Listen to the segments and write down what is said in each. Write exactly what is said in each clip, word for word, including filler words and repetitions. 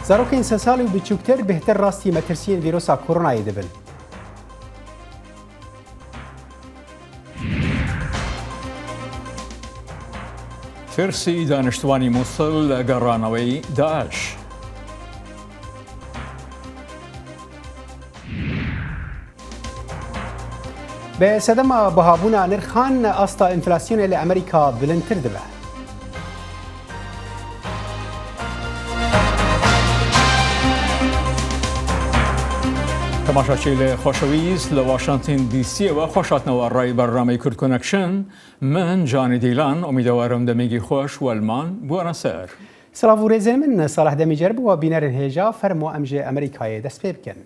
Zarokên sê salî û biçûktir bêhtir rastî metirsiyên vîrusa koronayê dibin. Tirsî daniştvanî Mûsil li geranaweyî DAIŞ. Bi sedema bihabûna nirxan, asta enflasyonê li Amerîka bilindtir dibe. Temaşaçî li xweşewîst li Washington D C'ê we xweş hatine we rayî bernameyê Kurd Connection. Min Canî Dîlan, umîdewarim demêgî xweş welman bûne ser. Silav û rêzên min, Salih Demîcer bi we bînerên hêja, fermo em ji Amerîkayê dest pê bikin.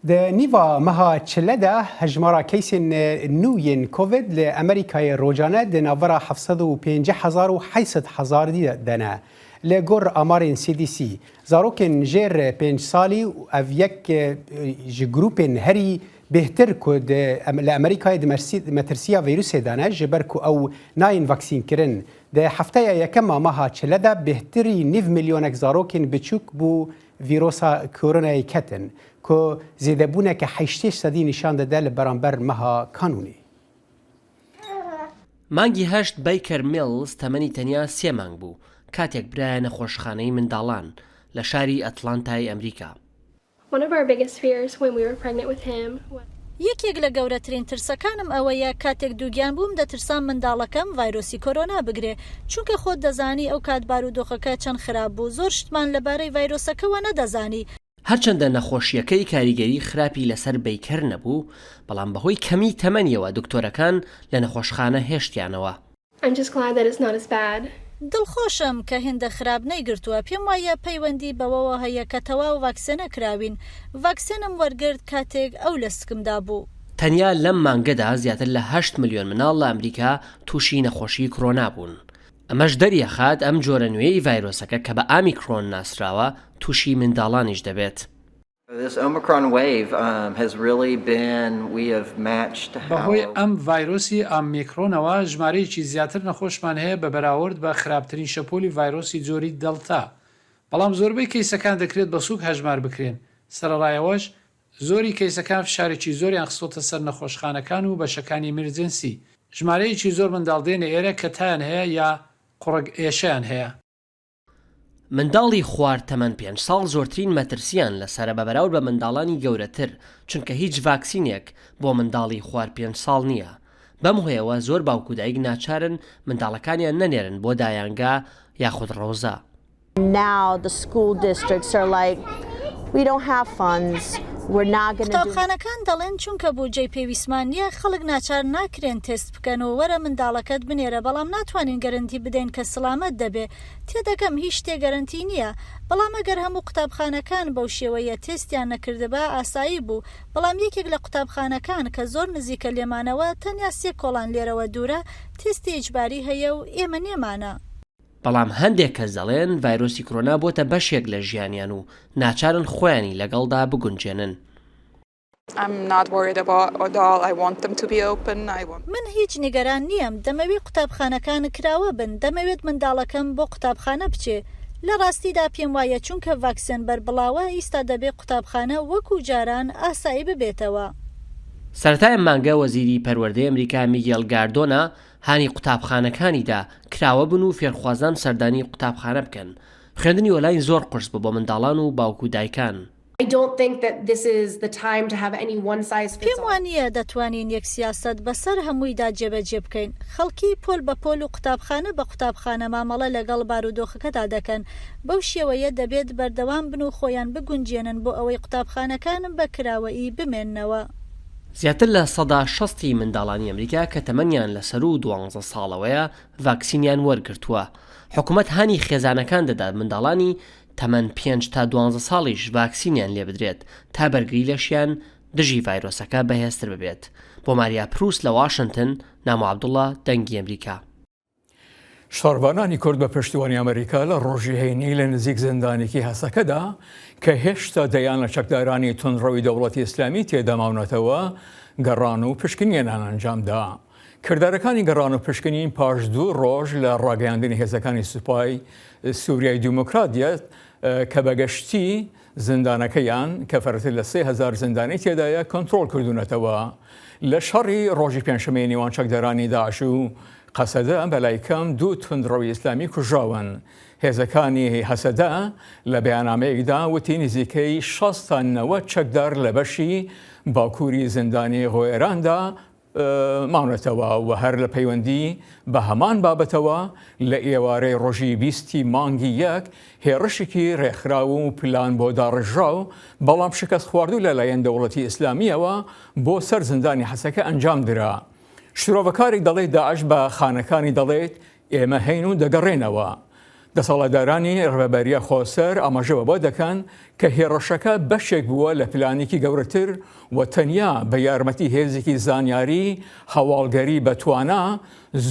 Di nîva meha çile de hejmara keysên nû yên Covid li Amerîkayê rocane di navbera heft sed û pêncî hezar û heyt sed hezar de ne. Li gor amarên C D C, zarokên jêr pênc salî û ev yek, e, ji grûpên herî bêhtir ku di, em, li Amerîkayê di mersî-, metirsiya vîrusê de ne, ji ber ku ew nayên vaksînkirin. Di hefteya yekem a meha çile de bêhtirî nîv milyonek zarokên biçûk bû vîrosa koronayê ketin, ku zêdebûneke heştê sedî nîşan dide li beramber meha kanûnê. Mangî heşt Baker Mills temenî tenya sê meng bû, katêk birayê nexweşxaneyî mindalan لە شاری ئەتلانتای ئەمریکا. One of our biggest fears when we were pregnant with him was یەکێک لە گەورەترین ترسەکانم ئەوەیە، کاتێک دووگیان بووم، دەترسام منداڵەکەم ڤایرۆسی کۆرۆنا بگرێ، چونکە خۆت دەزانی ئەو کات بارودۆخەکە چەند خراپ بوو، زۆر شتمان لەبارەی ڤایرۆسەکەوە نەدەزانی. هەرچەندە نەخۆشیەکەی کاریگەری خراپی لەسەر بەیکەر نەبوو، بەڵام بەهۆی کەمی تەمەنیەوە دکتۆرەکان لە نەخۆشخانە هێشتیانەوە. I'm just glad that it's not as bad. دڵخۆشم کە هێندە خراپ نەیگرتووە. پێم وایە پەیوەندی بەوەوە هەیە کە تەواو ڤاکسێنە کراوین. ڤاکسێنم وەرگرت کاتێک ئەو لە سکمدا بوو. تەنیا لەم مانگەدا زیاتر لە هەشت ملیۆن مناڵ لە ئەمریکا تووشی نەخۆشی کۆرۆنا بوون. ئەمەش دەریەخات ئەم جۆرە نوێی ڤایرۆسەکە کە بە ئامیکرۆن ناسراوە تووشی منداڵانیش دەبێت. This Omicron wave, um, has really been, we have matched how بەهۆی ئەم ڤایرۆسی ئامیکرۆنەوە ژمارەیەکی زیاتر نەخۆشمان هەیە بە بەراورد بە خراپترین شەپۆلی ڤایرۆسی جۆری دەڵتا. بەڵام زۆربەی کەیسەکان دەکرێت بە سووک هەژمار بکرێن. سەرەڕایەوەش زۆری کەیسەکان فشارێکی زۆریان خستۆتە سەر نەخۆشخانەکان و بەشەکانی ئیمرجنسی. ژمارەیەکی زۆر منداڵ دێنە ئێرە کە تایان هەیە یا قوڕگ ئێشەیان هەیە. منداڵی خوار تەمەن پێنج ساڵ زۆرترین مەترسیان لەسەرە بە بەراورد بە منداڵانی گەورەتر، چونکە هیچ ڤاکسینێک بۆ منداڵی خوار پێنج ساڵ نییە. بەم هۆیەوە زۆر باوک و دایک ناچارن منداڵەکانیان نەنێرن بۆ دایانگا یاخود ڕەوزە. Now the school districts are like, "We don't have funds. We're not gonna do." قوتابخانەکان دەڵێن چونکە بودجەی پێویستمان نییە، خەڵک ناچار ناکرێن تێست بکەن و وەرە منداڵەکەت بنێرە، بەڵام ناتوانین گەرەنتی بدەین کە سڵامەت دەبێ. تێدەگەم هیچ شتێ گەرەنتی نییە، بەڵام ئەگەر هەموو قوتابخانەکان بەو شێوەیە تێستیان نەکردبا ئاسایی بوو، بەڵام یەکێک لە قوتابخانەکان کە زۆر نزیکە لێمانەوە، تەنیا سێ کۆڵان لێرەوە دوورە، تێستی ئیجباری هەیە و ئێمە نێمانە. بەڵام هەندێک کەس دەڵێن ڤایرۆسی کۆرۆنا بۆتە بەشێک لە ژیانیان و ناچارن خۆیانی لەگەڵدا بگونجێنن. I'm not worried about at all. I want them to be open. I want من هیچ نیگەران نییم. دەمەوێت قوتابخانەکان کراوە بن. دەمەوێت منداڵەکەم بۆ قوتابخانە بچێ. لە ڕاستیدا پێم وایە چونکە ڤاکسێن بەربڵاوە، ئیستا دەبێ قوتابخانە وەکو جاران ئاسایی ببێتەوە. سەرەتای ئەم مانگە وەزیری پەروەردەی ئەمریکا میگێل گاردۆنا هانی قوتابخانەکانی دا کراوە بن و فێرخوازان سەردانی قوتابخانە بکەن. خوێندنی ئۆنلاین زۆر قورس بوو بۆ منداڵان و باوک و دایکان. I don't think that this is the time to have any one size fits all. پێم وانییە دەتوانین یەک سیاسەت بەسەر هەموویدا جێبەجێ بکەین. خەڵکی پۆل بە پۆل و قوتابخانە بە قوتابخانە مامەڵە لەگەڵ بارودۆخەکەدا دەکەن. بەو شێوەیە دەبێت بەردەوام بن و خۆیان بگونجێنن بۆ ئەوەی قوتابخانەکان بە کراوەیی بمێننەوە. زیاتر لە سەدا شەستی منداڵانی ئەمریکا کە تەمەنیان لە سەروو دوانزە ساڵەوەیە ڤاکسینیان وەرگرتووە. حکوومەت هانی خێزانەکان دەدات منداڵانی تەمەن پێنج تا دوانزە ساڵیش ڤاکسینیان لێ بدرێت تا بەرگری لەشیان دژی ڤایرۆسەکە بەهێزتر ببێت. بۆ ماریا پرووس لە واشنتن، نامۆ عەبدوڵڵا، دەنگی ئەمریکا. شەڕڤانانی کورد بە پشتیوانی ئەمریکا لە ڕۆژی هەینی لە نزیک زیندانێکی هەسەکەدا کە هێشتا دەیان لە چەکدارانی توندڕەوی دەوڵەتی ئیسلامی تێدا ماونەتەوە، گەڕان و پشکنینیان ئەنجامدا. کردارەکانی گەڕان و پشکنین پاش دوو ڕۆژ لە ڕاگەیاندنی هێزەکانی سوپای سووریای دیموکرات دێت کە بەگشتی زیندانەکەیان کە فەرتر لە سێ هەزار زیندانی تێدایە کۆنترۆڵ کردوونەتەوە. لە شەڕی ڕۆژی پێنجشەممەی نێوان چەکدارانی داعش و قەسەدە بەلای کەم دوو توندڕەوی ئیسلامی کوژراون. هێزەکانی هەسەدە لە بەیانامەیەکدا وتی نزیکەی شەست تا نەوەد چەکدار لە بەشی باکووری زیندانی غۆێراندا ماونەتەوە و هەر لە پەیوەندی بە هەمان بابەتەوە لە ئێوارەی ڕۆژی بیستی مانگی یەک هێڕشێکی ڕێکخراو و پلان بۆ داڕژراو بەڵام شکست خواردوو لەلایەن دەوڵەتی ئیسلامیەوە بۆ سەر زیندانی حەسەکە ئەنجام درا. شرۆڤەکارێک دەڵێت داعش بە خانەکانی دەڵێت ئێمە هەین و دەگەڕێنەوە. دەسەڵاتدارانی ڕێبەریە خۆسەر ئاماژە بەوە دەکەن کە هێڕەشەکە بەشێک بووە لە پلانێکی گەورەتر و تەنیا بە یارمەتی هێزێکی زانیاری هەواڵگەری بەتوانا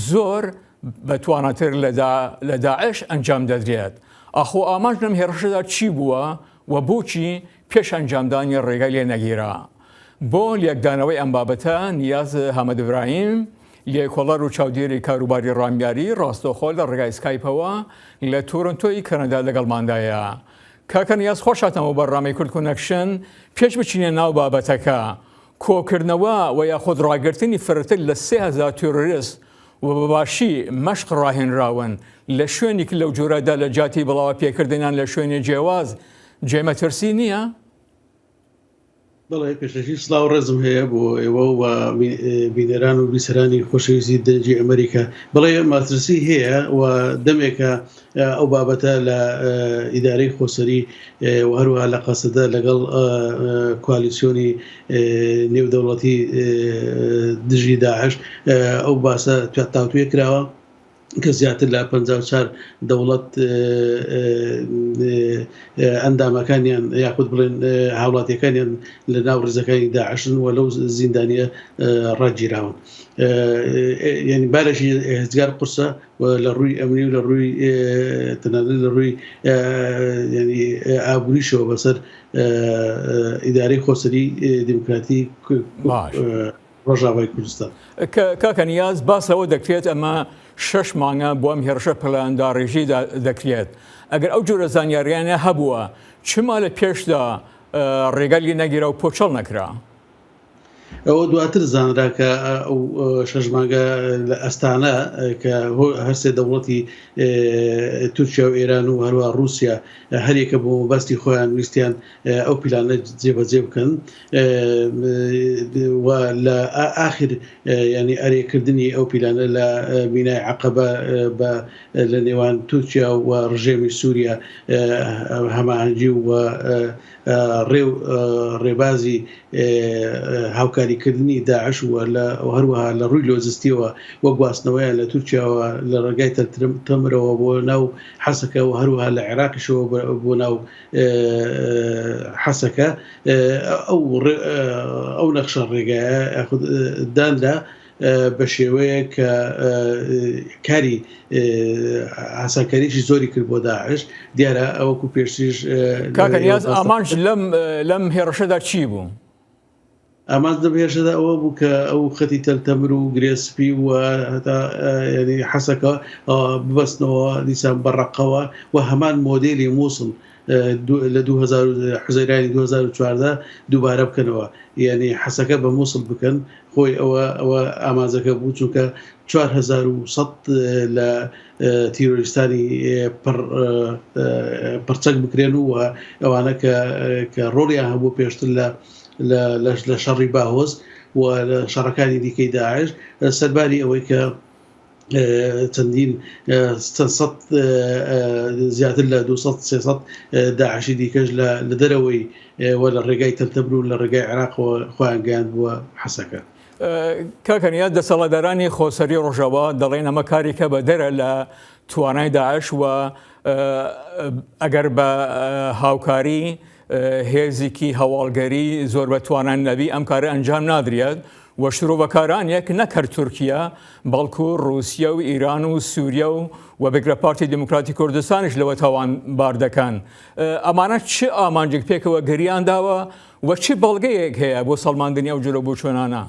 زۆر بەتواناتر لە داعش ئەنجام دەدرێت. ئاخۆ ئامانج لەم هێڕەشەدا چی بووە و بۆچی پێش ئەنجامدانی ڕێگای لێ نەگیرا؟ بۆ لێکدانەوەی ئەم بابەتە نیاز هەمەد براهیم، لێکۆڵەر و چاودێری کاروباری ڕامیاری ڕاستەوخۆ لە ڕێگای سکایپەوە لە تۆرنتۆی کەنەدا لەگەڵماندایە. کاکە نیاز خۆش هاتەمە بەڕامەی کورد کونەکشن. پێش بچینە ناو بابەتەکە، کۆکردنەوە و یاخود ڕاگررتنی فرتر لە سێ هەزار تۆرۆریست و بەباشی مەشق ڕاهێنراون لە شوێنێک لەو جۆرەدا لە جاتی بڵاوە پێکردنیان لە شوێنی جیاواز جێمەترسی نییە؟ بەڵێ، پێشەکی سلااو ڕێزم هەیە بۆ ئێوە و بینەران و بیسەرانی خۆشەویستی دەنجی ئەمریکا. بڵێ ماترسی هەیە و دەمێکە ئەو بابەتە لە ئیدارەی خۆسەری و هەروە لە قەسەدە لەگەڵ کوالیسیۆنی نێودەوڵەتی دژی داعش ئەو باسە تاوتوێ کراوە کە زیاتر لە پەنجا و چوار دەوڵەت ئەندامەکانیان یاخود بڵێن هاوڵاتیەکانیان لە ناو ڕیزەکانی داعشن و لەو زیندانیە ڕاگیراون. یعنی بارەشی هزگار قورسە و لە ڕووی ئەمنی و لە ڕووی تەنانەت لە ڕووی ئابووریشەوە بەسەر ئیدارەی خۆسەری دیموکراتی ڕۆژاوای کوردستان. کاکە نیاز، باس لەوە دەکرێت ئەمە شەش مانگە بۆ ئەم هێرشە پلان داڕێژی دەکرێت. ئەگەر ئەو جۆرە زانیاریانە هەبووە، چما لە پێشدا ڕێگەلی نەگیرا و پۆچەڵ نەکرا؟ ئەوە دواتر زانرا کە ئەو شەش مانگە لە ئەستانە کە هەرسێ دەوڵەتی تورکیا و ئێران و هەروە رووسیا هەرێکە بۆ مەبەستی خۆیان ویستیان ئەو پیلانە جێبەجێ بکەن و لە ئاخر ینی ئەرێکردنی ئەو پیلانە لە بینای عقبە بە لە نێوان تورکیا و ڕژێمی سووریا هەماهەنگی و ڕێ و ڕێبازی هاوکاریکردنی داعش و لە هەروەها لە ڕووی لۆجستیەوە و گواستنەوەیان لە تورکیاوە لە ڕێگای تەمرەوە بۆ ناو حەسەکە و هەروەها لە عێراقیشەوە بۆ ناو حەسەکە ئەو ئەو نەخشە ڕێگایە دانرا بە شێوەیە کە کاری ئاسانکاریشی زۆری کرد بۆ داعش. دیارە ئەوەکو پێشتریش کاکە نیاز، ئامانج لەم لەم هێڕشەدا چی بوو؟ ئامانج لەم هێرشەدا ئەوە بوو کە ئەو خەتی تەلتەمر و گرێسپی و هەتا ینی حەسەکە ببەستنەوە دیسان بەڕقەوە و هەمان مۆدێلی مووسڵ لە حوزەیرانی دوو هەزار و چواردە دووبارە بکەنەوە، یعنی حەسەکە بە مووسڵ بکەن. خۆی ئەوە ئەوە ئامانجەکە بوو، چونکە چوار هەزار و سەد لە تیرۆریستانی پڕچەک بکرێن و ئەوانە کە ڕۆڵیان هەبوو پێشتر لە لە شەڕی باهۆز و لە شەڕەکانی دیکەی داعش سەرباری ئەوەی کە چەندین چەند سەد زیاتر لە دوو سەد سێ سەد داعشی دیکەش لە دەرەوەی و لە ڕێگای تەلتەبر و لە ڕێگای عێراقەوە خۆیان گەیاند بووە حەسەکە. کاکە نیاز، دەسەڵاتدارانی خۆسەری ڕۆژاوا دەڵێن ئەمە کارێکە بە دەرە لە توانای داعش و ئەگەر بە هاوکاری هێزێکی هەواڵگەری زۆر بە توانان نەبی ئەم کارە ئەنجام نادرێت و شرۆڤەکارانێک نەک هەر تورکیا بەڵکو رووسیا و ئیران و سووریا و و بگرە پارتی دیموکراتی کوردستانیش لەوە تاوان بار دەکەن. ئەمانە چ ئامانجێک پێکەوە گەریان داوە و چ بەڵگەیەک هەیە بۆ سەڵماندنی ئەو جۆرە بۆچوونانە؟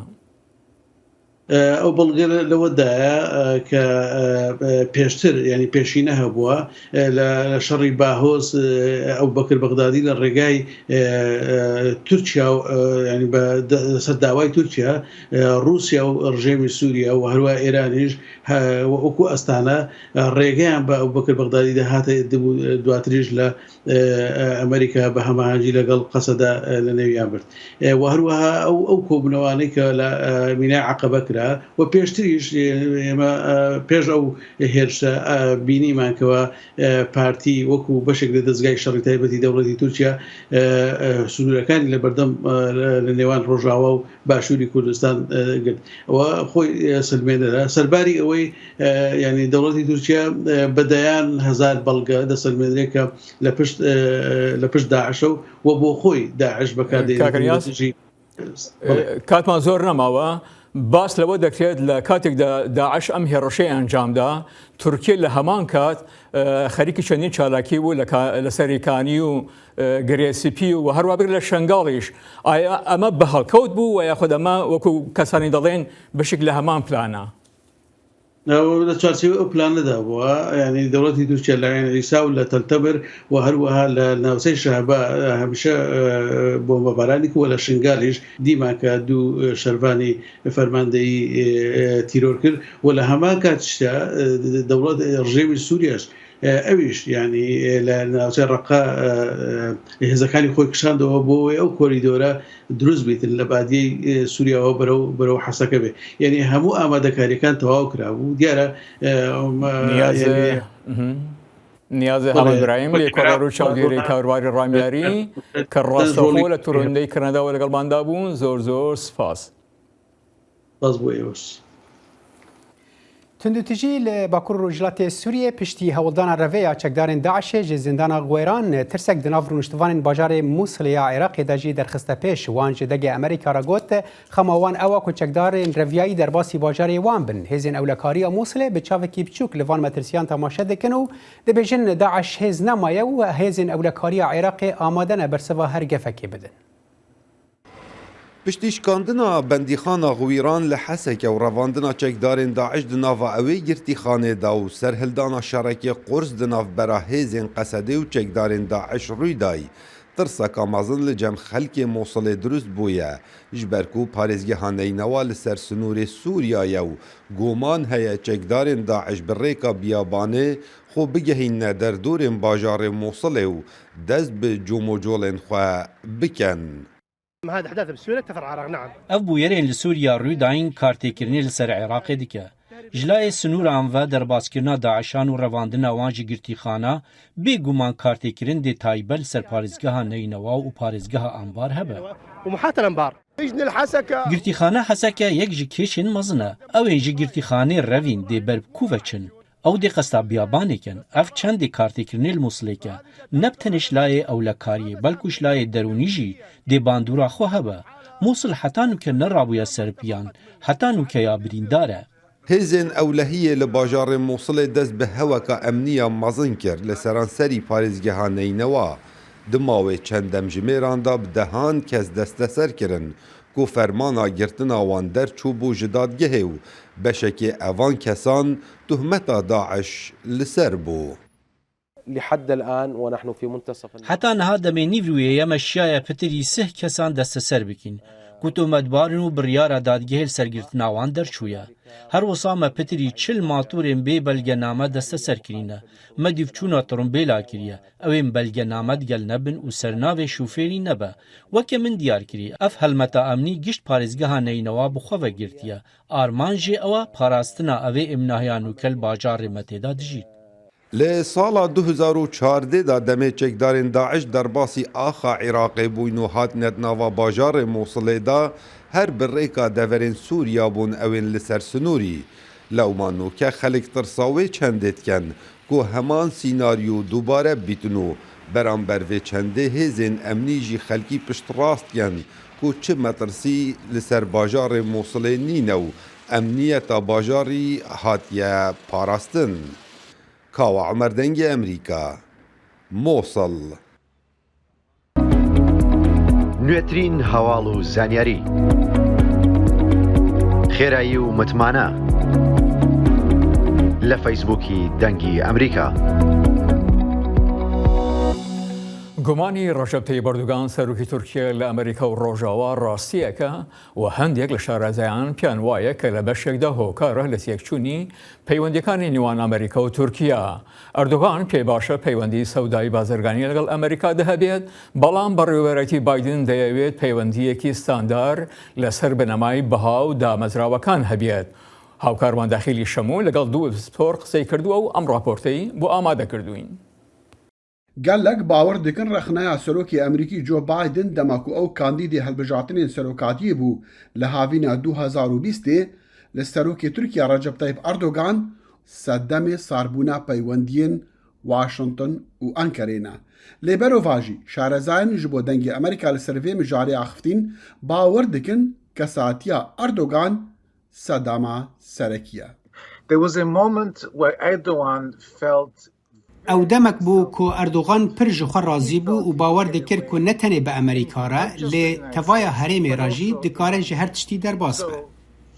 ئەو بەڵگە لەوەدایە کە پێشتر، یعنی پێشینە هەبووە لە شەڕی باهۆز، ئەو بەکر بەغدادی لە ڕێگای تورکیا و ینی بە سەر داوای تورکیا، رووسیا و ڕژێمی سووریا و هەروە ئێرانیش وەکو ئەستانە ڕێگەیان بە ئەو بەکر بەغدادی دەهاتە، دواتریش لە ئەمریکا بە هەماهەنگی لەگەڵ قەسەدا لە نێویان برد. و هەروەها ئەو ئەو کۆبوونەوانەی کە لە مینای عەقەبە کرا و پێشتریش ئێمە پێش ئەو هێرشە بینیمان کەەوە پارتی وەکو بەشێک لە دەستگای شەڕی تایبەتی دەوڵەتی تورکیا سنوورەکانی لە بەردەم لە نێوان ڕۆژاوا و باشووری کوردستان گرت. ئەوە خۆی سلمێنەرە سەرباری ئەوەی ینی دەوڵەتی تورکیا بەدەیان هەزار بەڵگە دەسەلمێنرێت کە لە پشت لە پشت داعشە و و بۆ خۆی داعش بەکاردێنێتژی. کاتمان زۆر نەماوە. باس لەوە دەکرێت لە کاتێکدا داعش ئەم هێڕشەی ئەنجامدا، تورکیە لە هەمان کات خەریکی چەندین چالاکی بوو لە سەریکانی و گرێسیپی و هەروە بگرە شنگاڵیش. ئایا ئەمە بە هەڵکەوت بوو و یاخود ئەمە وەکو کەسانی دەڵێن بشک لە هەمان پلانە؟ لە چوارچێوەی ئەو پلانەدا بووە، یعنی دەوڵەتی تورکیا لایەن ئیسا و لە تەلتەبر و هەروەها لە ناوچەی شەهبا هەمیشە بۆمبەبارانی کردووە. لە شنگالیش دیمانکە دوو شەرڤانی فەرماندەیی تیرۆر کرد و لە هەمان کاتشدا دەوڵەت ڕژێمی سووریاش ئەویش یعنی لە ناوچەی ڕقا هێزەکانی خۆی کشاندەوە بۆ ئەو کۆریدۆرە دروست بیتن لە بادیەی سووریاوە بەرەو بەرەو حەسەکە بێ. یعنی هەموو ئامادەکاریەکان تەواو کرابوو. دیارە نیازە هەڵگرایم لێکۆڵەر و چاودێری کاروباری ڕامیاری کە ڕاستەوخۆ لە توڕندەی کەنەداوە لەگەڵماندا بوون. زۆر زۆر سپاس. باز بۆ ئێوەش. Tundûtijî li Bakur û Rojhilatê Sûriyê piştî hewldana revê ya çekdarên DAIŞê ji zindana Xwêran tirsek di nav rûniştivanên bajarê Mûsilê ya Iraqê de jî derxiste pêş. Wan ji degê Amerîka re got, xema wan ew e ku çekdarên reviyayî derbasî bajarê wan bin. Hêzên ewlekariya Mûsilê bi çavekî biçûk li van metirsiyan temaşe dikin û dibêjin, DAIŞ hêz nemaye û hêzên ewlekariya Iraqê amade ne bersiva her gefekê bidin. Piştî şikandina bendîxana Xwîran li Heseke û revandina çekdarên DAIŞ di nava ewê girtîxanê de û serhildana şerekê qurs di navbera hêzên Qesedê û çekdarên DAIŞ rûy dayî, tirseka mezin li cem xelkê Mosilê dirust bûye, ji ber ku parêzgeha Neynewa li ser sinûrê Sûriya ye û goman heye çekdarên DAIŞ bi rêka biyabanê xwe bigehînine derdorên bajarê Mosilê û dest bi comocolên xwe bikin. Ev bûyerên li Sûriya rû dayîn kartêkirinê li ser Iraqê dike. Ji layê sinûran ve derbaskirina DAIŞan û revandina wan ji girtîxana, bêguman kartêkirin dê taybet li ser parêzgeha Neynewa û parêzgeha Anbar hebe. Girtîxana Heseke yek ji kêşên mezin e. Ew ên ji girtîxanê revîn dê ber bi ku ve çin? Ew dê qesta biyabanê kin. Ev çendê kartêkirinê li Mûsilê ke. Ne bi tenê ji layê ewlekariyê, belkû ji layê derûnî jî dê bandora xwe hebe. Mûsil heta nûke nerabûye ser piyan, heta nûke ya birîndar e. Hêzên ewlehiyê li bajarê Mûsilê dest bi heweka emniya mezin kir li seranserî parêzgeha Neynewa. Di mawê çend demjimêran de bi dehan kes desteser kirin ku fermana girtina wan derçûbû ji dadgehê û beşekê evan kesan tuhmeta DAIŞ li ser bû. Heta niha demê nîvrûyê ye me şiyaye pitirî sih kesan desteser bikîn ku tometbar in û biryara dadgehê li ser girtina wan derçûye. Her wisa me pitirî çil matûrên bê belgename desteser kirîne. Me dîvçûna tirimbêla kiriye. Ew ên belgename digel nebin û sernavê şofêrî nebe. Weke min diyar kirî, ev helmeta emnî gişt parêzgeha Neynewa bi xwe ve girtiye. Armanc jê ew e parastina evê îmnahiya nûke li bajarê me tê de dijît. Li sala du hezar û çardeh de demê çekdarên DAIŞ derbasî axa Iraqê bûyn û hatine di nava bajarê Mûsilê de her bi rêka deverên Sûriya bûn ew ên li ser sinûrî. Lewma nûke xelk tirsa wê çendê dikin ku heman sînaryo dubare bîtin û beramber vê çendê hêzên emnî jî xelkî piştrast dikin ku çi metirsî li ser bajarê Mûsilê nîne û emniyeta bajarî hatiye parastin. Kawa Omer, Dengê Emerîka, Mosil. نوێترین هەواڵ و زانیاری. خێرایی و متمانە لە فەیسبووکی دەنگی ئەمریکا. گومانی ڕەژەب تەیب ئەردوگان سەرۆکی تورکیا لە ئەمریکا و ڕۆژاوا ڕاستیەکە و هەندێک لە شارەزایان پیان وایە کە لە بەشێکدا هۆکارە لە تێکچوونی پەیوەندیەکانی نێوان ئەمریکا و تورکیا. ئەردوگان پێی باشە پەیوەندی سەودای بازرگانی لەگەڵ ئەمریکادا هەبێت، بەڵام بەڕێوەبەرایەتی بایدن دەیەوێت پەیوەندیەکی ستاندار لەسەر بنەمای بەها و دامەزراوەکان هەبێت. هاوکارمان داخیلی شەموو لەگەڵ دوو پسپۆر قسەی کردووە و ئەم ڕاپۆرتەی بۆ ئامادە کردووین. Gelek bawer dikin rexneya serokê Amerîkî Joe Biden dema ku ew kandîdê hilbijartinên serokatiyê bû li havîna du hezar û bîstê li serokê Tirkiye Recep Tayyip Erdogan sedemê sarbûna peywendiyên Washington û Ankerê ne. Lê berovajî, şarezayên ji bo Dengê Amerîka li ser vê mijarê axiftin, bawer dikin kesatiya Erdogan sedema serekî ye. There was a moment where Erdogan felt Ew demek bû ku Erdogan pir ji xwe razî bû û bawer dikir ku ne tenê bi Amerîka re, lê tevaya herêmê re jî dikare ji her tiştî derbas be.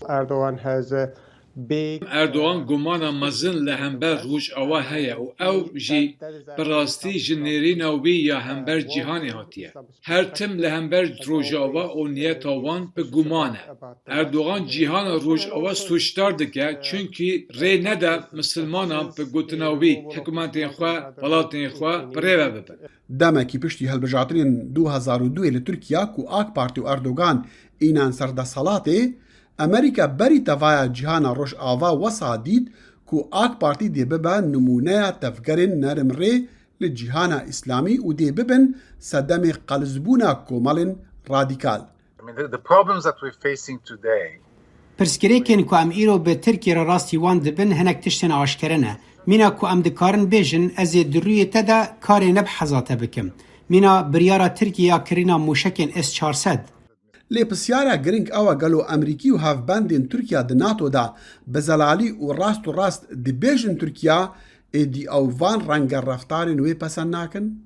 Erdogan has a big Erdogan gumana mezin li hember Rojava heye û ew jî bi rastî ji nêrîna wî ya hember cîhanê hatiye. Her tim li hember Rojava û niyeta wan bi guman e. Erdogan cîhana Rojava sûcdar dike, çunkî rê nede misilmanan bi gotina wî hikûmetên xwe, welatên xwe bi rê ve bibin. Demekî piştî hilbijartinên du hezar û duyê li Tirkiye ku AK Partî û Erdogan înan ser desthilatê, Amerîka berî tevaya cîhana Rojava wesa dît ku AK Partî dê bibe nimûneya tevgerên nerimrê li cîhana Îslamî û dê bibin sedemê qelizbûna komelên radîkal. I mean, the, the problems that we're facing today Pirsgirêkên ku em îro bi Tirkiyê re rastî wan dibin hinek tiştên aşkere ne. Mîna ku em dikarin bêjin, ez ê di rûyê te de karê ne bi heza te bikim. Mîna biryara Tirkiyê ya kirîna mûşekên S çar sed. Lê pisyara girîng ew e, gelo Amerîkî û hevbendên Tirkiye di NATO de bi zelalî û rast û rast dibêjin Tirkiye, êdî ew van renge reftarên wê pesend nakin?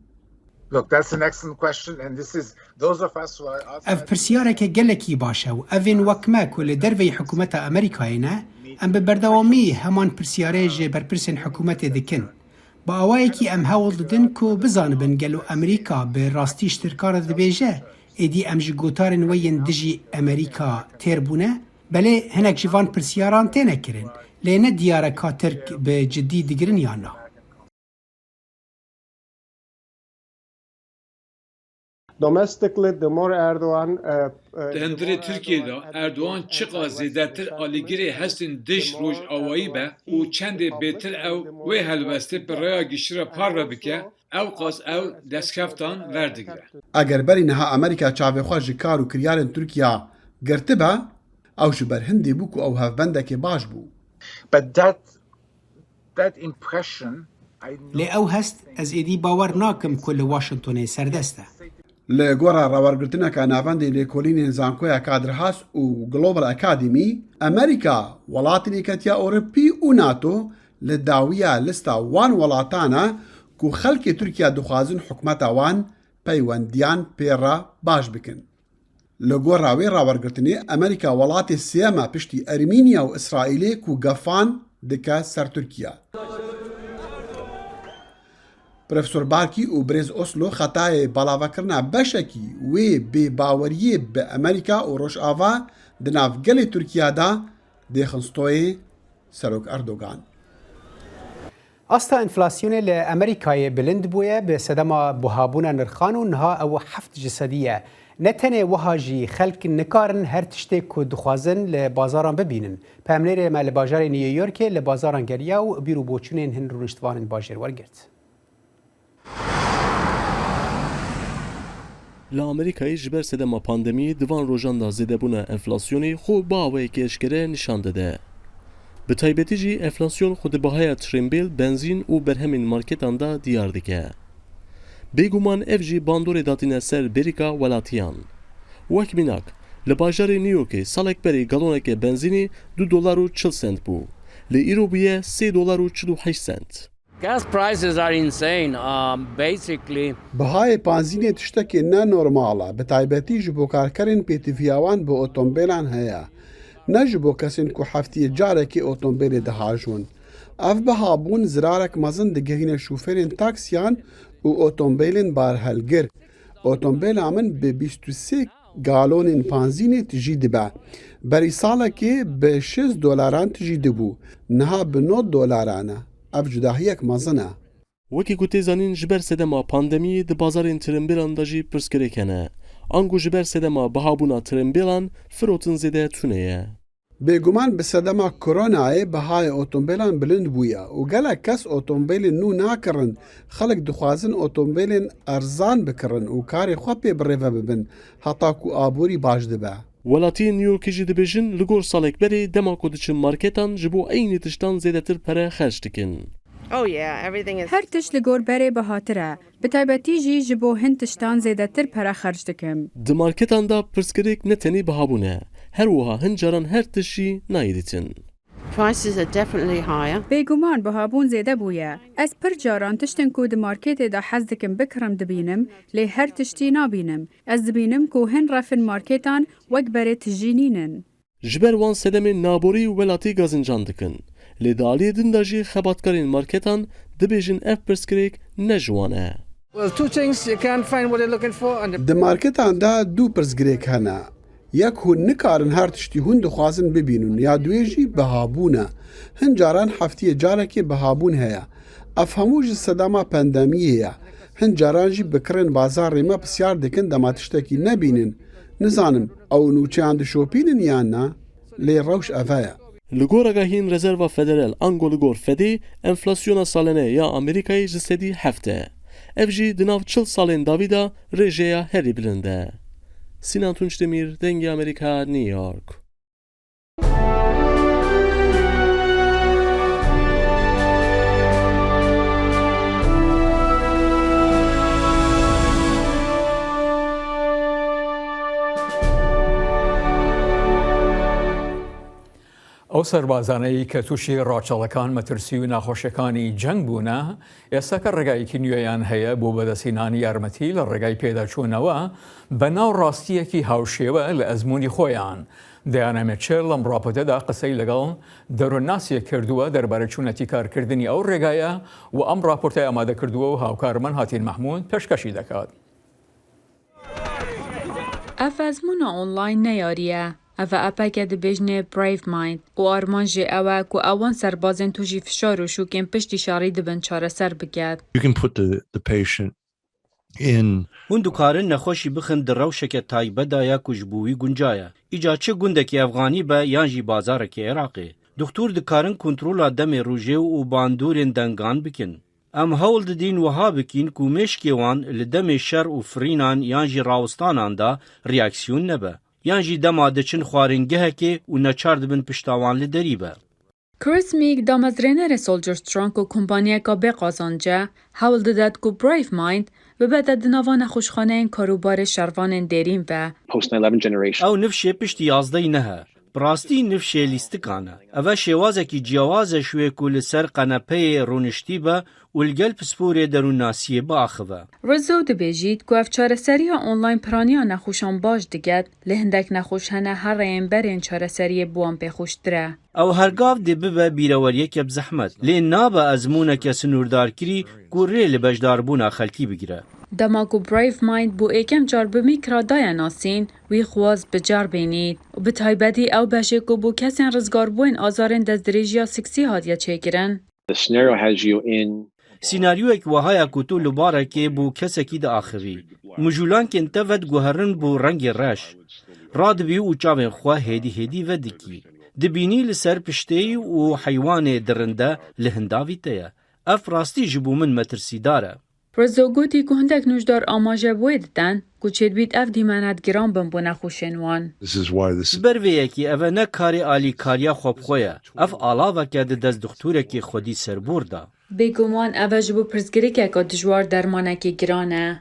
Look, that's an excellent question, and this is those of us who are outside. Ev pirsyareke gelekî baş e û evên wek me ku li derveyî hikûmeta Amerîkayê ne, em bi berdewamî heman pirsiyarê ji berpirsên hikûmetê dikin. Bi awayekî em hewl didin ku bizanibin gelo Amerîka bi rastî ji Tirkan re dibêje, êdî em ji gotarên we yên dijî Amerîka têr bûne? Belê hinek ji van pirsiyaran têne kirin, lê ne diyar e ka Tirk bi cidî digirin yan na. Domestically, the more Erdogan, uh, uh, Di hundirê Tirkiyê de Erdogan çiqas zêdetir alîgirê hestên dij Rojavayî be û çendê bêtir ew wê helwestê bi rêya giştî re parve bike, ewqas ew destkeftan verdigire. Eger berî niha Amerîka çavê xwe ji kar û kiryarên Tirkiye girtibe, ew ji ber hindê bû ku ew hevbendekê baş bû. But that that impression, I Lê ew hest ez êdî bawer nakim ku li Washingtonê serdest e. Li gora rawergirtineka navendê lêkolînên Zankoya Kadir Has û Global Academy, Amerîka, Welatên Yeketiya Ewropî û NATO li dawiya lista wan welatan e ku xelkê Tirkiye dixwazin hikûmeta wan peywendiyan pê re baş bikin. Li gora wê rawergirtinê, Amerîka welatê sêyem e piştî Ermîniya û Îsraîlê ku gefan dike ser Tirkiye. Profesor Barkî û Birêz Oslo xetayê belavekirina beşekî wê bêbaweriyê bi Amerîka û Rojava di nav gelê Tirkiye de dêxin stoyê Serok Erdogan. Asta enflasyonê li Amerîkayê bilind bûye bi sedema buhabûna nirxan û niha ew heft ji sedî ye. Ne tenê wiha jî xelk nikarin her tiştê ku dixwazin li bazaran bibînin. Peyamnêrê me li bajarê New Yorkê li bazaran geriya û bîr û boçûnên hin rûniştvanên bajêr wergirt. Li Amerîkayê ji ber sedema pandemiyê di van rojan de zêdebûna enflasyonê xwe bi awayekî eşkere nîşan dide. Bi taybetî jî enflasyon xwe di bihaya trembêl, benzîn û berhemên marketan de diyar dike. Bêguman ev jî bandorê datîne ser berîka welatiyan. Wek mînak, li bajarê New Yorkê salek berê galoneke benzînê du dolar û çil sent bû. Lê îro bûye sê dolar û çil û heşt sent. Gas prices are insane. Um, basically, Bihayê panzînê tiştekê ne normal e, bi taybetî ji bo karkerên pêtiviya wan bi otomobîlan heye. Ne ji bo kesên ku heftiyê carekê otombêlê dihajûn. Ev bihabûn zirarek mezin digihîne şofêrên taksiyan û otombêlên barhelgir. Otombêla min bi bîst û sê galonên panzînê tijî dibe. Berî salekê bi şêst dolaran tijî dibû. Niha bi nod dolaran e. Ev cudahiyek mezin e. Wekî ku tê zanîn, ji ber sedema pandemiyê di bazarên tirimbêlan de jî pirsgirêk hene. Ango ji ber sedema bihabûna tirimbêlan firotin zêde tune ye. Bêguman bi sedema koronayê bihayê otombêlan bilind bûye û gelek kes otombêlên nû nakirin. Xelk dixwazin otombêlên erzan bikirin û karê xwe pê birêve bibin, heta ku aborî baş dibe. Welatiyên New Yorkê jî dibêjin, li gor salek berê dema ku diçin marketan ji bo eynî tiştan zêdetir pere xerc dikin. Oh yeah, everything is Her tişt li gor berê bihatir e. Bi taybetî jî ji bo hin tiştan zêdetir pere xerc dikim. Di marketan de pirsgirêk ne tenê bihabûn e. Her wiha hin caran her tişt jî nayê dîtin. Prices are definitely higher. Bêguman bihabûn zêde bûye. Ez pir caran tiştên ku di marketê de hez dikim bikirim dibînim, lê her tiştî nabînim. Ez dibînim ku hin refên marketan wek berê tijî nînin. Ji ber wan sedemên naborî welatî gazincan dikin. Lê di aliyê din de jî xebatkarên marketan dibêjin ev pirsgirêk ne ji wan e. Well, two things, you can't find what you're looking for and the Di marketan de du pirsgirêk hene. Yek, hûn nikarin her tiştî hûn dixwazin bibînin, ya duyê jî bihabûn e. Hin caran heftiyê carekê bihabûn heye. Ev hemû ji sedema pandemiyê ye. Hin caran jî bi kirên bazarê me pisyar dikin dema tiştekî nebînin. Nizanim, ew nûçeyan dişopînin yan na? Lê rewş eve ye. Li gor agahiyên Rezerva Federal, ango li gor Fedê, enflasyona salene ya Amerîkayê ji sedî heft e. Ev jî di nav çil salên dawî de rêjeya herî bilind e. Sinan Tunç Demîr, Dengê Amerîka, New York. ئەو سەربازانەی کە تووشی ڕاچەڵەکان، مەترسی و ناخۆشیەکانی جەنگ بوونە، ئێستاکە ڕێگایەکی نوێیان هەیە بۆ بەدەستهێنانی یارمەتی لە ڕێگای پێداچوونەوە بە ناو ڕاستیەکی هاوشێوە لە ئەزموونی خۆیان. دەیانا مێچێل لەم ڕاپۆرتەدا قسەی لەگەڵ دەروونناسێک کردووە دەربارەی چوونەتی کارکردنی ئەو ڕێگایە و ئەم ڕاپۆرتەی ئامادە کردووە و هاوکارمان هاتین مەحموود پێشکەشی دەکات. Ev ezmûna online ne yarî ye. Ev e appeke dibêjinê Brave Mind û armanc jê ew e ku ewan serbazên tûjî fişar û şûkên piştî şerî dibin çareser biket. You can put the, the patient in Hûn dikarin nexweşî bixin di rewşeke taybet de ya ku ji bo wî gunca ye. Îca çi gundekî Efxanî be yan jî bazarekî Iraqê. Dixtûr dikarin kontrola demê rojê û bandorên dengan bikin. Em hewl didîn wiha bikîn ku mêşkê wan li demê şer û firînan yan jî rawistanan de reaksiyon nebe, yan jî dema diçin xwaringehekê û neçar dibin pişta wan li derî be. Chris Meek, damezrênerê Soldier Strong û kompaniyeka bê qazanc e, hewl didet ku Brave Mind bibete di nava nexweşxaneyên karûbarê şervanên dêrîn ve. Post nine eleven generation. Ew nifşê piştî yazdehî neh e. Bi rastî nifşê lîstikan e. Ev e şêwazekî ciyawaz e ji wê ku li ser qenepeyê rûniştî be û li gel pisporê derûnnasiyê biaxive. Rizzo dibêjît ku ev çareseriya online piraniya nexweşan baş diket, lê hindek nexweş hene herêyên berên çareseriyê bi wan pê xweştir e. Ew her gav dê bibe bîreweriyeke bi zehmet, lê nabe ezmûneke sinûrdarkirî ku rê li beşdarbûna xelkî bigire. Dema ku Brave Mind bo êkem car bi Mîkra daye nasîn, wî xwest bi car bênît û bi taybetî ew beşê ku bo kesên rizgarbûyên azarên destdirêjiya siksî hatiye çêkirin. The scenario has you in Sînaryoyek wiha ye ku tu li barekê bo kesekî diaxivî. Mijûlankên te vediguherin bo rengê reş. Radibî û çavên xwe hêdî hêdî vedikî. Dibînî li ser pişteyî û heywanê dirinde li hindavî te ye. Ev rastî ji bo min metirsîdar e. Rizzo gotî ku hindek nûjdar amaje bi wê diden ku çêdibît ev dîmenet giran bin bo nexweşên wan. This is why this Ji ber vê yekê ev e ne karê alîkariya xwe bi xwe ye. Ev alavek e di dest dixtûrekê xwedî serbor de. Bêguman ev e ji bo pirsgirêkeke dijwar dermanekî giran e.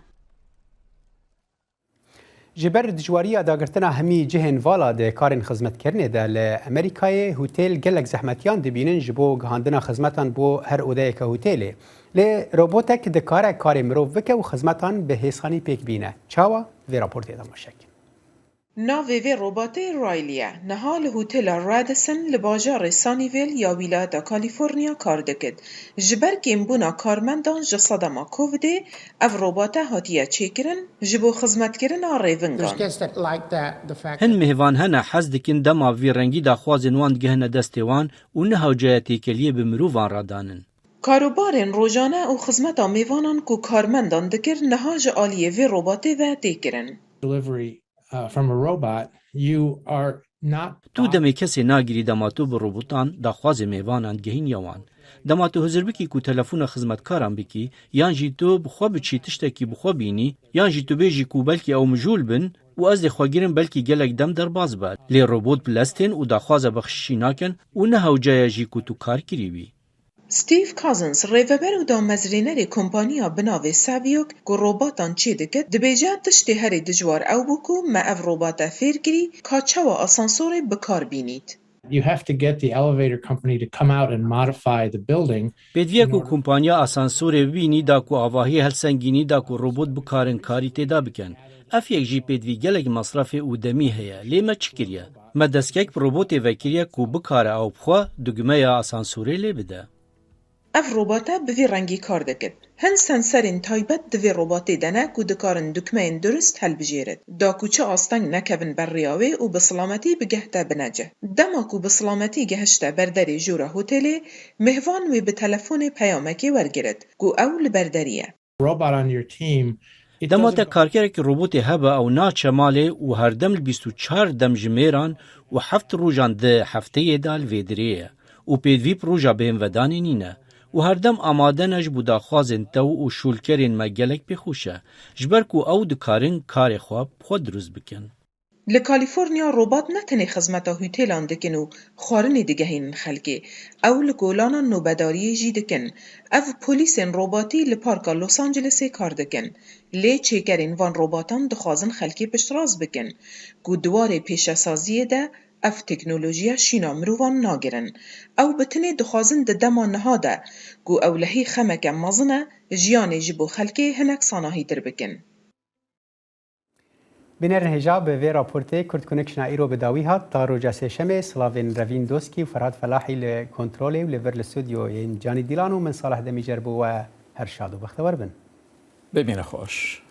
Ji ber dijwariya dagirtina hemî cihên vala di karên xizmetkirinê de li Amerîkayê, hotêl gelek zehmetiyan dibînin ji bo gihandina xizmetan bo her odeyeke hotêlê. Lê robotek dikare karê mirov bike û xizmetan bi hêsanî pêk bîne. Çawa? Vê raportê temaşe kin. Navê vê robatê Riley ye. Niha li hotela Radisson li bajarê Sunnyvale ya Wîlayeta California kar dikit. Ji ber kêmbûna karmendan ji sedema Covidê ev robate hatiye çêkirin ji bo xizmetkirina rêvingan. Hin mêvan hene hez dikin dema vî rengî daxwazên wan digihine destê wan û niha caya têkeliyê bi mirovan re danin. Karobarên rojane û xizmeta mêvanan ku karmendan dikir niha ji aliyê vê robatê ve tê kirin. Tu demê kesê nagirî dema tu bi robotan daxwazê mêvanan digihînî wan. Dema tu hizir bikî ku telefona xizmetkaran bikî, yan jî tu bi xwe biçî tiştekî bi xwe bînî, yan jî tu bêjî ku belkî ew mijûl bin û ez dê xwe girim belkî gelek dem derbas be. Lê robot bi lestên û daxwaza bexşîşî nakin û ne hewce ye jî ku tu kar kirî wî. Steve Cousins, rêveber û damezrênerê kompaniya bi navê Savioc ku robatan çêdikit, dibêje tiştê herî dijwar ew bû ku me ev robate fêr kirî ka çawa asansorê bi kar bînît. You have to get the elevator company to come out and modify the building. Pêdiviya ku kompanya asansorê bibînî da ku avahiyê helsengînî da ku robot bikarin karî têda bikin. Ev yek jî pêdivî gelek mesrefê û demî heye, lê me çi kiriye? Me destkek bi robotê vekiriye ku bikare ew bixwe dugmeya asansorê lê bide. Ev robate bi vî rengî kar dikit. Hin senserên taybet di vê robatê de ne ku dikarin dukmeyên durist helbijêrit, da ku çi asteng nekevin ber rêya wê û bi silametî bigehte bine cih. Dema ku bi silametî gehişte ber derê jora hotelê, mêvan wê bi telefonê peyamekê wergirit ku ew li ber derî ye. Robot on your team. Dema te karkerekî robotê hebe ew naçe malê û herdem li bîst û çar demjimêran û heft rojan di hefteyê de li vê dirê ye û pêdivî proja bêhnvedanê nîne û herdem amade ne ji bo daxwazên te û şûlkerên me gelek pêxweş e, ji ber ku ew dikarin karê xwe bi xwe dirust bikin. Li Kalîforniya robat ne tenê xizmeta hotêlan dikin û xwarinê digehînin xelkê, ew li kolanan nobedariyê jî dikin. Ev polîsên robatî li Parka Los Angelesê kar dikin. Lê çêkerên van robatan dixwazin xelkê piştrast bikin ku di warê pêşesaziyê de ev teknolojiya şîna mirovan nagirin. Ew bi tinê dixwazin di dema niha de ku ewlehî xemeke mezin e, jiyanê ji bo xelkê hinek sanahîtir bikin. Bînerên hêja bi vê raportê Kurd Connection-a îro bi dawî hat. Ta roja sêşemê, silavên Revîn Doskî û Ferhat Felahî li kontrolê û li vir li studyoyên Canî Dîlan û min Salih Demîcer bo we her şad û bextewar bin. Bimîne xweş.